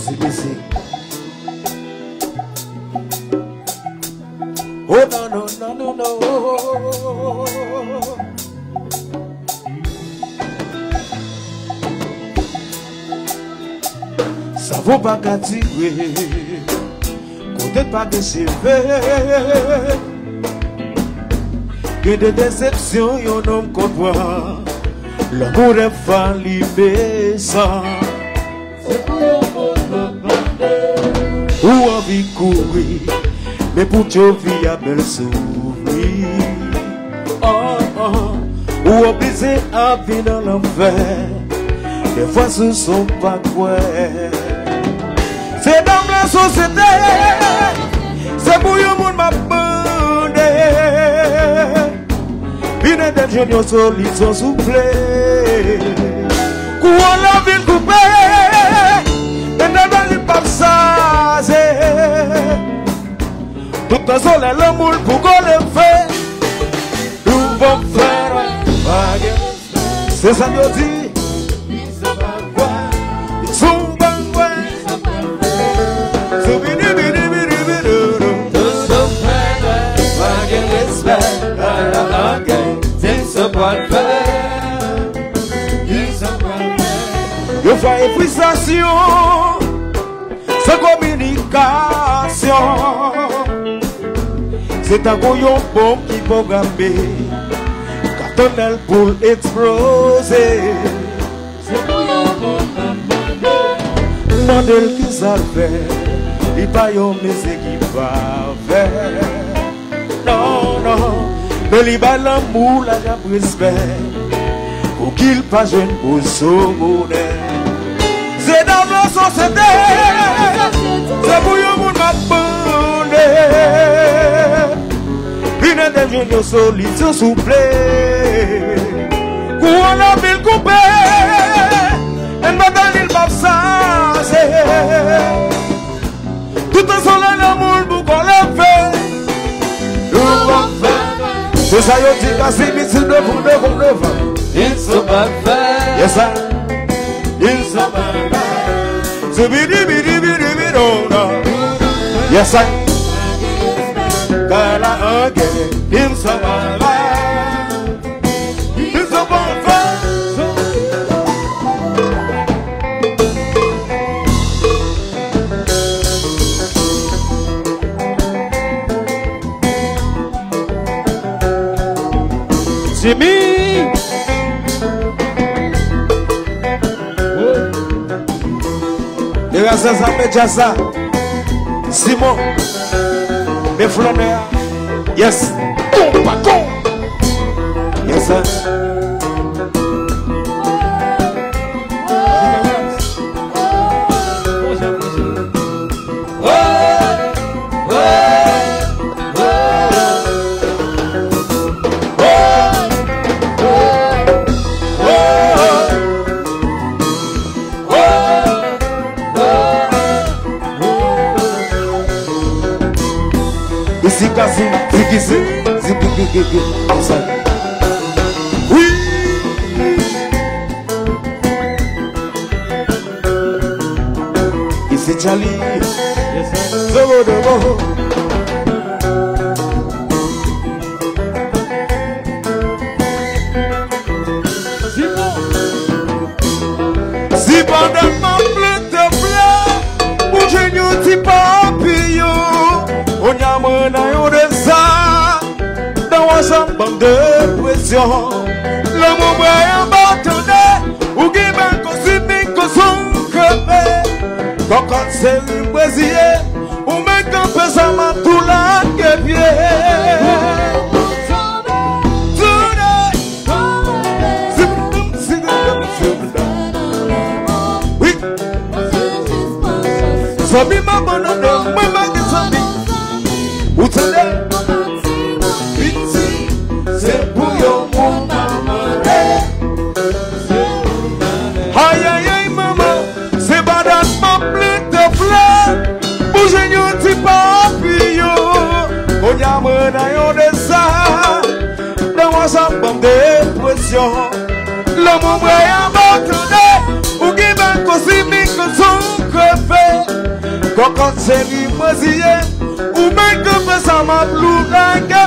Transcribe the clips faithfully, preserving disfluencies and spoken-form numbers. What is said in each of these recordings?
Ti mizik. Oh non, non, non, non, non. Sa vo pa ka dire. Kote pa gen cheve. Gen de desepsyon yon nonm konn pran. Lanmou dèfwa li mesan. Se pou yon moun lòt mande. Ou anvi kouri, men pou tchovi a bèl souvni. Oh, oh. Ou oblije ap viv nan lanfè. Dèfwa sou son pa kwè. Se dam lasosyete. Se pou yon moun m ap mande. Vin ede m jwenn yon solisyon souple. Kouran la vin koupe. Men nan li p ap chaje. Tout tan solèy lanmou l poko leve. Nou p ap fè pa gen. Se sa yo di. Sou bangwen. Sou bidi bidi bidi bidi. Tout sa fè pa gen respè. Ala anken. Se sa pral fè. Yo fè frisasyon. San kominikasyon. Se tankou yon bonm ki pwograme. Ka tann lè l pou l eksploze. Se pou yon moun nan mande. Mande l kisa l fè. Li pa yon mesye ki pafè. Non, non. Men li bay lanmou laj ak respè. Pou ki l pa jwenn bozo bonè. Se dam lasosyete. Se pou yon moun m ap mande. Vin ede m jwenn yon solisyon souple. Kouran la vin koupe. Enn batay li l p ap chaje. Tout tan solèy lanmou l poko leve. Nou p ap fè. Se sa yo di Casimir, devan, devan, devan. Ils sont parfaits. Yes, sir. Ils sont parfaits. Zibidi bidi bidi bidi, non, non. Yes, sir. Kala anke. Ils sont parfaits. Ils sont parfaits. Jimmy! Degaje sa, met djaz sa. Simon. Men flannè a. Yes. Konpa, kon. Yes, sir. Isi ka zi, zi ki zi, zi ki ki ki ki, konsa. Wi! Isi Charlie. Zobo dobo. Si pandan m ap plante flè, ou jwenn yon ti papiyon, kounye a mwen nan yon deza, dan w ap janm ban m depresyon. Lanmou mwen anba tande, ou gen bèl kozimik, kozon kreve. Kòkòt se rim brezilyen, ou menm kanpe sa m ap tou lage pye. Wi. Zanmi m abandone m, mwen pa gen zanmi. Ou tande? Piti, se pou yon moun m ap mande. Ayayay, manman, se pa dat m ap plante flè pou jwenn yon ti papiyon. Kounye a mwen nan yon deza, dan w ap janm ban m depresyon. Lanmou mwen anba tande, ou gen bèl kozimik, kozon kreve. Kòkòt cheri mwen siye, ou menm kanpe sa m ap louraye.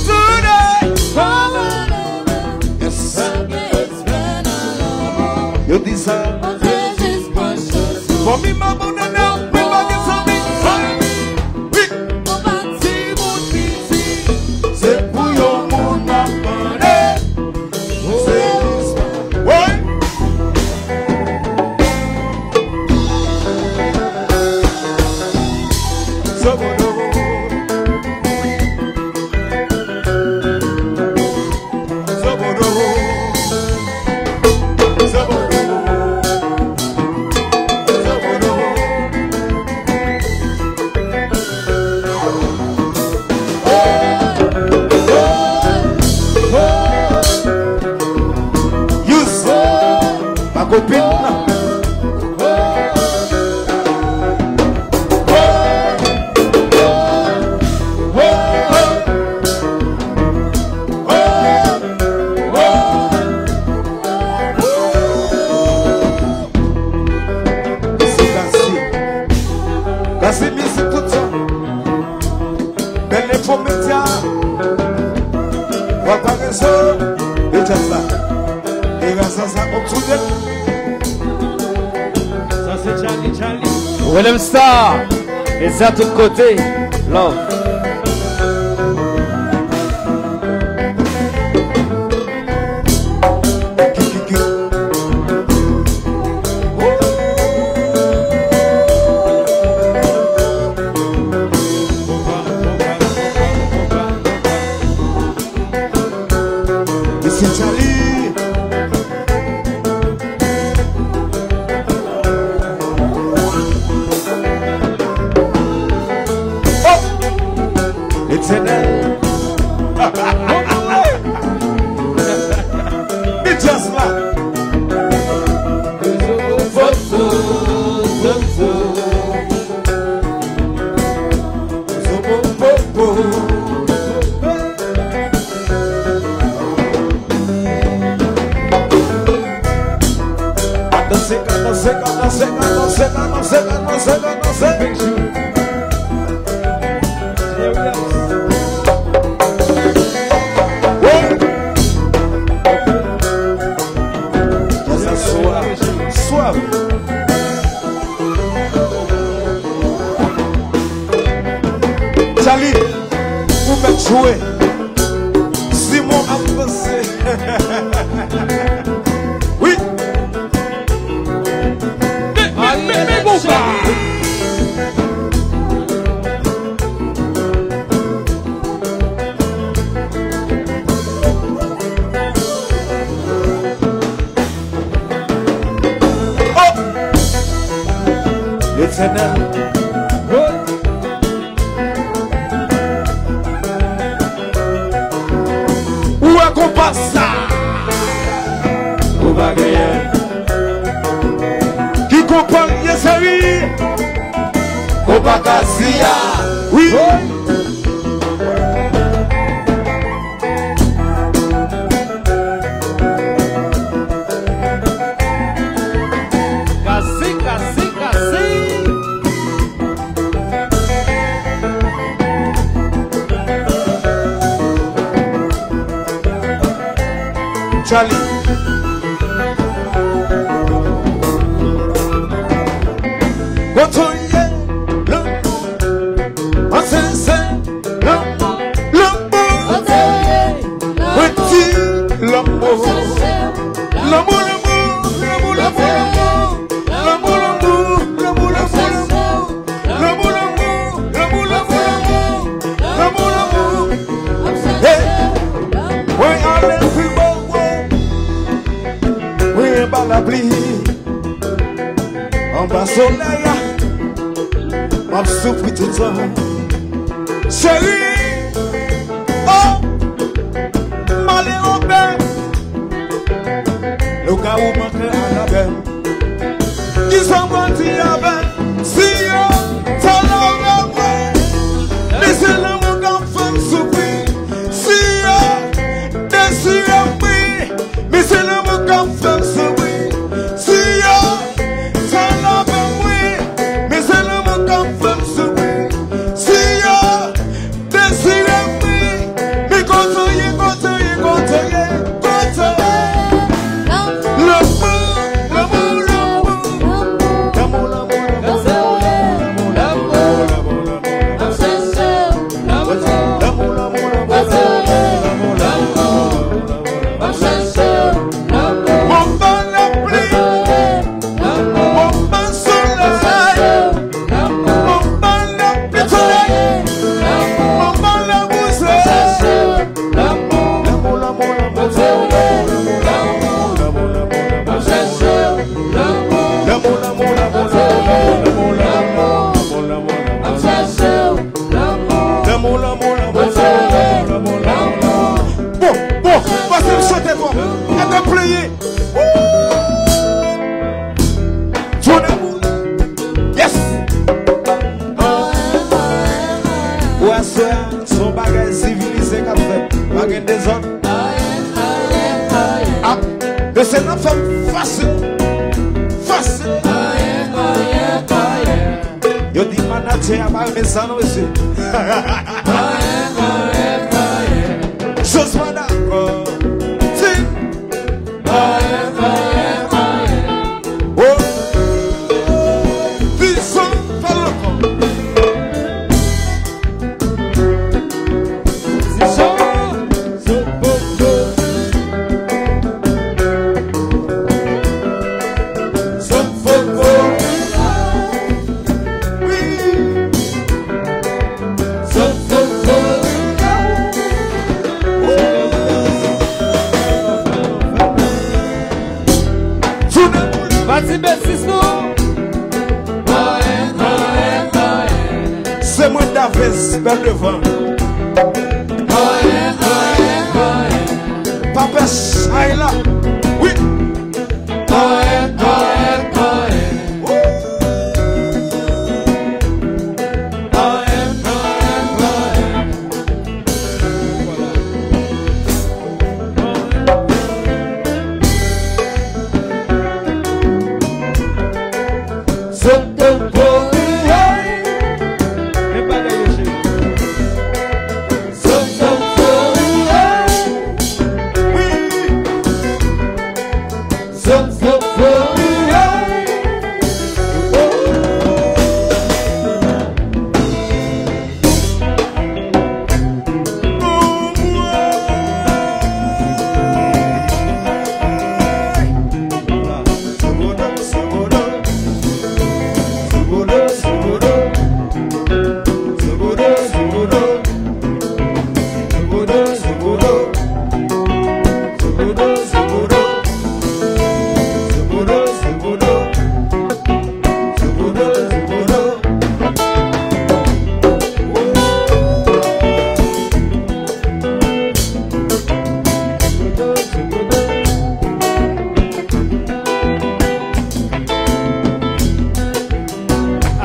Today. Yes. Yo di sa. Fanmi m abandone, mwen pa gen zanmi. Wi. Se pou yon moun ap mande. Se wi. Sobodo. Sobodo. Sobodo. Sobodo. Yous, pa kopin nan. Mèsi, Kasi. Kasi mizik tout tan. Bèl Enfo Medya. W ap pa rezo. E jazz la. E jazz la, sa fonksyone. Sa se Charlie, Charlie. Willem Star. E sa tout kote. Love. Mesye Charlie. Oh! Letènèl. Ni jazz la. Ka danse, ka danse, ka danse, ka danse, ka danse, ka danse, ka danse. Hey! Sa swav, swav. Charlie, ou mèt jwe. Simon ap danse. Wi. Men, men, men, men, bon, Oh! Letènèl. Ou wè konpa sa? Ou pa genyen. Ki konpa l ye, cheri? Konpa Kaziya. Wi. Kasi, kasi, kasi. Charlie. Kote w ye, lanmou, an sensè, lanmou, lanmou. Mwen di lanmou. Lanmou, lanmou, lanmou, lanmou, lanmou. Lanmou, lanmou, lanmou, lanmou, lanmou. Lanmou, lanmou, lanmou, lanmou, lanmou. Lanmou, lanmou. Hey. Mwen ale pi wo, wo. Mwen anba lapli. Anba solèy la. M ap soufri tout tan. Cheri. Oh. M ale anba. Lè w ka ou manke al avè m. Kisa m pral di avè m? Si yo tolere mwen, men se lanmou k ap fè m soufri. Si yo desire mwen, men se lanmou k ap fè m soufri. Si yo sa Lanmou, lanmou, lanmou, lanmou, lanmou, lanmou, lanmou. Bon, bon, pase m chante twò. Gade pleye. Woo! Jodi a pou. Yes! Ou aswè a, se yon bagay sivilize k ap fèt. Pa gen dezòd. Ah, mesye, n ap fè m fasil. Fasil. Yo di manadjè a pa renmen sa non, mesye. Joseph pa dakò. Di. Oh. Di sa, fè l ankò. Di sa. Pati besis nou. Se mwen Davens, bèl devan. Papè chay la. Wi.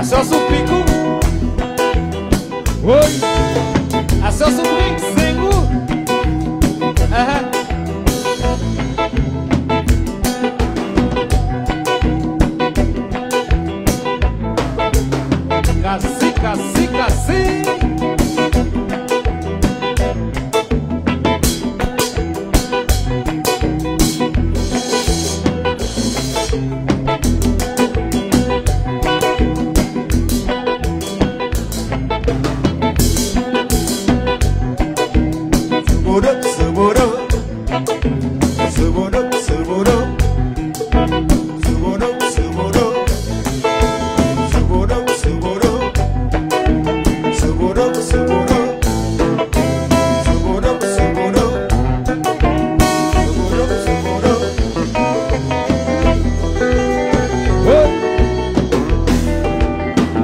Aswè sou pik ou. Woy. Aswè sou pik, zengou. Aha. Kase, kase, kase.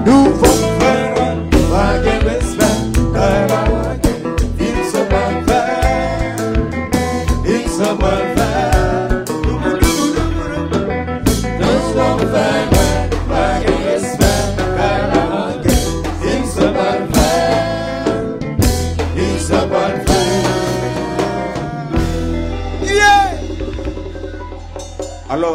Nouvo fè, pa gen respè, pa gen respè. Ils sont malfaits, ils sont malfaits. Nous sommes faits, pa gen respè, pa la manke. Ils sont malfaits, ils sont malfaits. Yeah! Alò,